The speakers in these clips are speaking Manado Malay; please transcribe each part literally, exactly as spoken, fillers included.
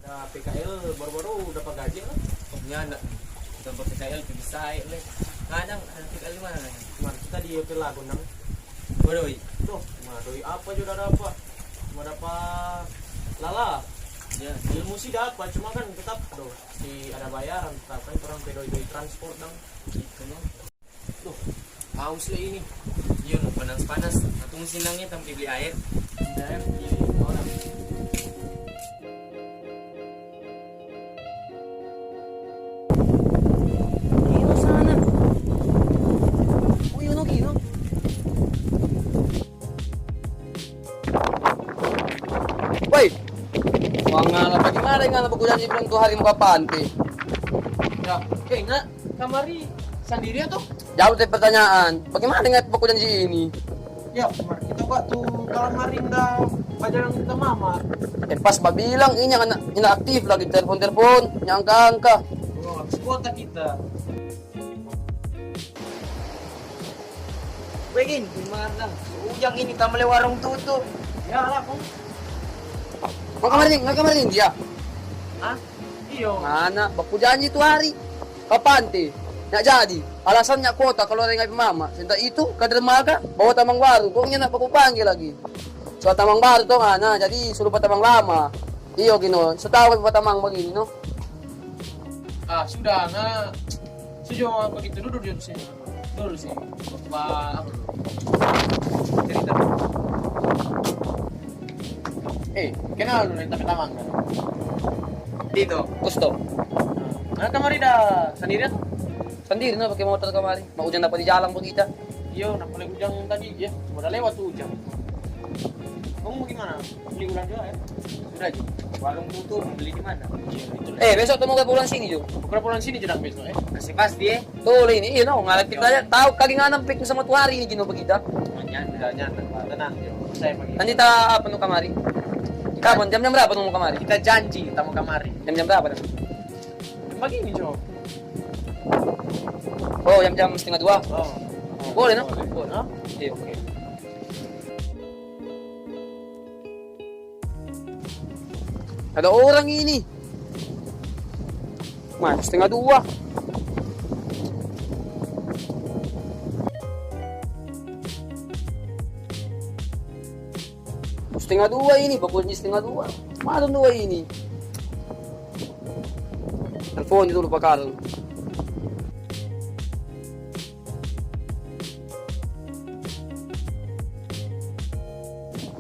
Ah, P K L baru-baru dapa gaji lah. Oh, nyanda. Bukan P K L, bisa aja, le. Kadang ada P K L di mana, le? Kemarin kita di Hotel Lagun, nang. Waduh, i. Tuh, cuma doi apa juga ada apa? Cuma dapa lala. Ya, ilmu sih dapat, cuma kan tetap, aduh, si ada bayaran, tetap kan orang pe doi-doi transport, dong. Itu, no. Tuh, haus le ini. Iya, no, panas-panas. Aku mesti nangnya tampi beli air. Air, iya, orang. Gino sana. Oh, Yuno Gino. Woi, mangala bagaimana ngana baku janji bilang tu hari mo ka pante? Ya, eh, nga, kamari sandiri atau? Jawab te pertanyaan, bagaimana nga baku janji ini? Ya, mar kita kwa tu kalamari nda bajalang kita mama. Eh, pas babilang ini yang anak, ini aktif lagi, telepon-telepon, nyangka-angka. Oh, habis kuota kita. Begin, gimana? Ujang ini tambah le warung tutup. Ya lah, kong. Nga kamari, nga kamari dia. Hah? Iyo. Mana? Baku janji tu hari. Ka pante. Nya jadi. Alasannya kuota kalau ada yang mama. Senta itu, ka dermaga, bawa tamang baru. Kong nya nak baku pangge lagi. So tamang baru to ngana, jadi suruh pa tamang lama. Iyo, gino. So tau pa tamang bagini, no? Ah, sudah, nah. Sudah begitu duduk di sini. Dulu sih. Ba, apa dulu? Cerita. Eh, kenal dulu, tapi tamang kan? Itu, Kusto. Nah, kamari da sandiri atau? Sandiri, no, pake motor kamari. Ma ujang dapa di jalang pa kita. Iyo, nak bali ujang tadi, ya. Udah lewat tu ujang. Kamu bagaimana? Beli ulang juga, ya? Sudah, Ji. Warung tutup, beli di mana? Iya, itu. Eh, besok tu mo ka pulang sini, Jo. Mo ka pulang sini, Jo, besok, eh. Masih pasti, eh? Tuh, ini, iyo, no, ngana kita aja. Tau, kage ngana pikir sama tu hari ini, Gino, bagita. Oh, nyantai, nyantai, Pak. Tenang, Jo. Saya pergi. Nanti ta apa no kamari? Kapan? Jam-jam berapa no mo kamari? Kita janji, kita mo kamari. Jam-jam berapa, no? Pagi ini, Jo. Oh, jam-jam setengah dua? Oh. Boleh, no? Boleh. Boleh, no? Iya, oke. Ada orang ini. Mana setengah dua? Setengah dua ini, pokoknya setengah dua. Mana dua ini? Telepon dulu pa Karl.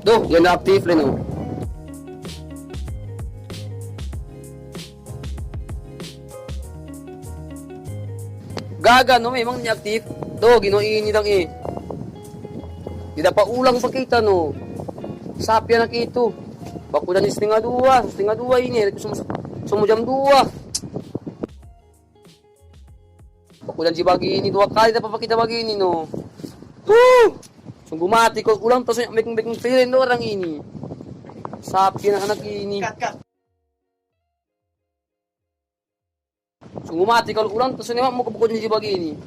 Doh, dia nda aktif le no. Gaga no, memang dia aktif. Doh, gino ini dang, eh. Dia dapa ulang pa kita no. Sapi anak itu. Baku janji setengah dua, setengah dua ini, itu semua, semua jam dua. Baku janji bagini, dua kali dapa pa kita bagini no. Huh! Sungguh mati kalo ulang terus beking-beking feeling dorang ini. Sapi anak-anak ini. Cut, cut. Sungguh mati kalo ulang terus ini mo baku janji bagini.